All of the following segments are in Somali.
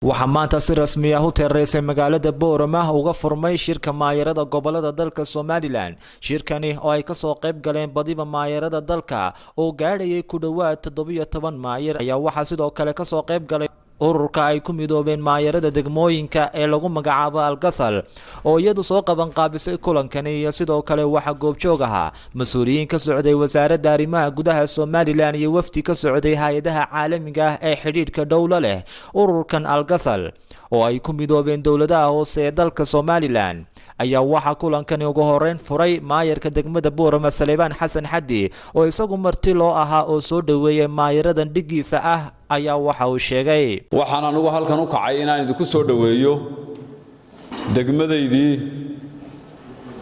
Waxaa maanta si rasmi ah u teereysay magaalada Boorama uga furmay shirka maayarada gobolada dalka Somaliland. Shirkani oo ay kasoo qayb galeen badiba maayarada dalka oo gaadhayay ku dhowaad 17 maayar ayaa waxaa sidoo kale kasoo qayb galay ururka ay ku midoobeen maayarada degmooyinka ee lagu magacaabo Algasal oo iyadu soo qaban qaabisay kulankani, iyo sidoo kale waxaa goobjoog ahaa mas-uuliyiin ka socday Wasaaradda Arrimaha Gudaha Somaliland iyo wafdi ka socday hay-adaha caalamiga ah ee xidhiidhka dhowlo leh ururkan Algasal oo ay ku midoobeen dowladaha hoose ee dalka Somaliland. Ayaa waxaa kulankani ugu horeyn furay maayarka degmada Boorama, Saleebaan Xasan Xaddi, oo isagu marti loo ahaa oo soo dhoweeyay maayaradan dhigiisa ah. Ayaa waxa uu sheegay: Waxaan anugu halkan u kacay inaan idinku soo dhoweeyo degmadaydii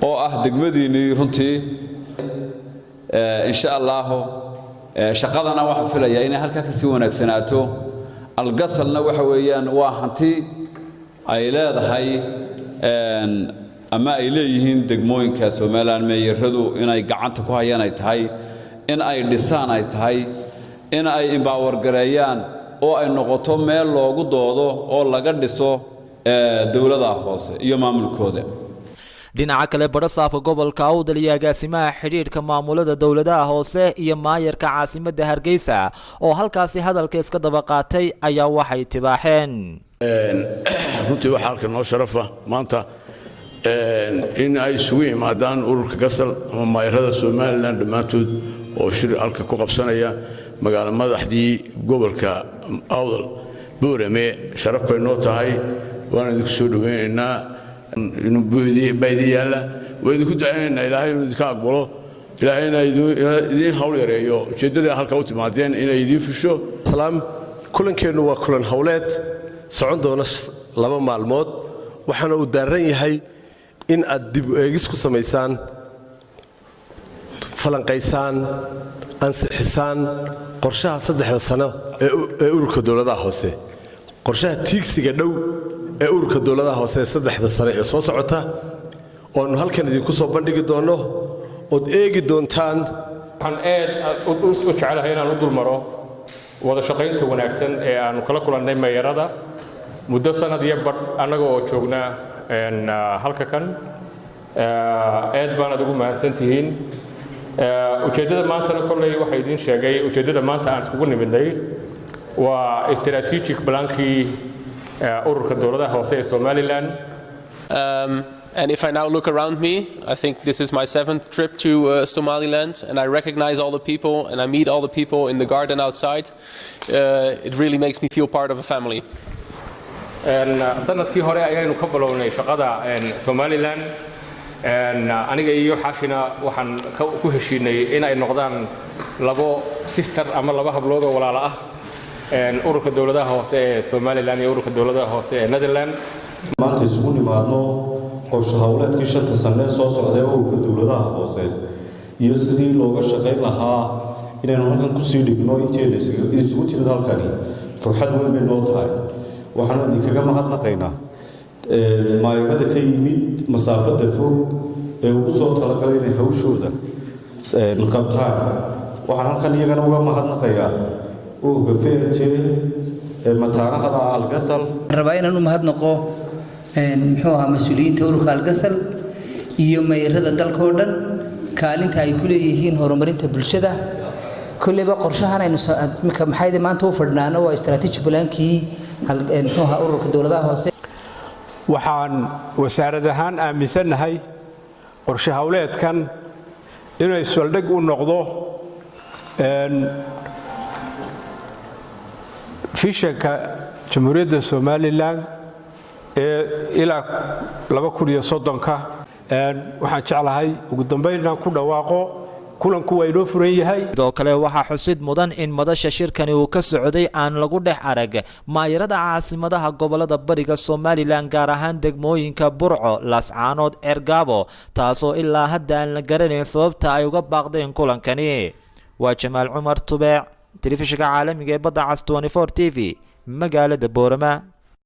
oo ah degmadiinnii. Runtii, insha Allaahu, shaqadana waxaan filayaa inay halkaa ka sii wanaagsanaato. Algasalna waxa weeyaan waa hanti ay leedahay ama ay leeyihiin degmooyinka Somaliland. Meeyaradu inay gacanta ku hayaan ay tahay, in ay dhisaan ay tahay, in ay empower gareeyaan oo ay noqoto meel loogu doodo oo laga dhiso dowladaha hoose iyo maamulkooda. Dhinaca kale, badhasaafka gobolka Awdal iyo agaasimaha xidhiidhka maamulada dowladaha hoose iyo maayarka caasimadda Hargeysa oo halkaasi hadalka iska daba qaatay ayaa waxay tibaaxeen: Runtii waxaa halka noo sharafa maanta in ay isugu yimaadaan ururka Gasal ama maayarada Somaliland dhammaantood oo shir halka ku qabsanaya magaalo madaxdii gobolka Awdal, Boorame. Sharaf bay noo tahay, waana idinku soo dhoweynaynaa. Baa idin yaalla, waa idinku ducaynaynaa Ilaahay inuu idinka aqbalo, Ilaahayna idiin hawl yareeyo, ujeeddada halka u timaadeen inay idiin fusho. Salaam. Kulankeennu waa kulan howleed socon doona 2 maalmood, waxaana uu daaran yahay in aad dib u eegis ku samaysaan, falanqaysaan, ansixisaan qorshaha 3da sano ee ururka dowladaha hoose, qorshaha tiigsiga dhow ee ururka dowladaha hoose ee 3da sano ee soo socota, oonu halkan idinku soo bandhigi doonno ood eegi doontaan. Waxaan aad u jecelahay inaan u dulmaro wada shaqaynta wanaagsan ee aanu kala kulannay meeyarada muddo sanad iyo badh annaga oo joognaa halka kan. Aad baanaad ugu mahadsantihiin. Ujeeddada maantana kolley waxaa idiin sheegay. Ujeeddada maanta aan iskugu nimidnay waa strategic plankii ururka dowladaha hoose ee Somaliland. And if I now look around me, I think this is my seventh trip to Somaliland, and I recognize all the people and I meet all the people in the garden outside. It really makes me feel part of a family. Sanadkii hore ayaynu ka bilownay shaqada Somaliland. Aniga iyo Xaashina waxaan ku heshiinay in ay noqdaan labo sister ama laba hablood oo walaalo ah, ururka dowladaha hoose ee Somaliland iyo ururka dowladaha hoose ee Netherland. Maanta isugu nimaadno qorshe howleedkii 5ta sanne ee soo socday ururka dowladaha hoose iyo sidii looga shaqayn lahaa inaynu halkan kusii dhigno inteena isugu timid halkani, farxad weyn bay noo tahay. Waxaanu idinkaga mahadnaqaynaa maayarada ka yimid masaafada fog ee ugu soo talagalay inay hawshooda qabtaan. Waxaan halkan iyagana uga mahadnaqayaa ururka VNJ ee mataanahada Algasal. Rabaa inaan u mahadnaqo, muxuu ahaa, mas-uuliyiinta ururka Algasal iyo mayrada dalka oo dhan kaalinta ay ku leeyihiin horumarinta bulshada. Kolleyba qorshahan aynu maxay maanta u fadhnaano waa strategic plankii, muxuu ahaa, ururka dowladaha hoose. Waxaan wasaarad ahaan aaminsannahay qorshe howleedkan inay saldhig u noqdo visionka Jamhuuriyadda Somaliland ee ilaa 2030-ka. Waxaan jeclahay ugu dambayn inaan ku dhawaaqo kulanku waa inoo furan yahay. Sidoo kale waxaa xusid mudan in madasha shirkani uu ka socday aan lagu dhex arag maayarada caasimadaha gobolada bariga Somaliland, gaar ahaan degmooyinka Burco, Laascaanood, Ceergaabo, taasoo ilaa hadda aan la garanayn sababta ay uga baaqdeen kulankani. Waa Jamaal Cumar Tubeec, telefishinka caalamiga ee Badda Cas 24 TV, magaalada Boorama.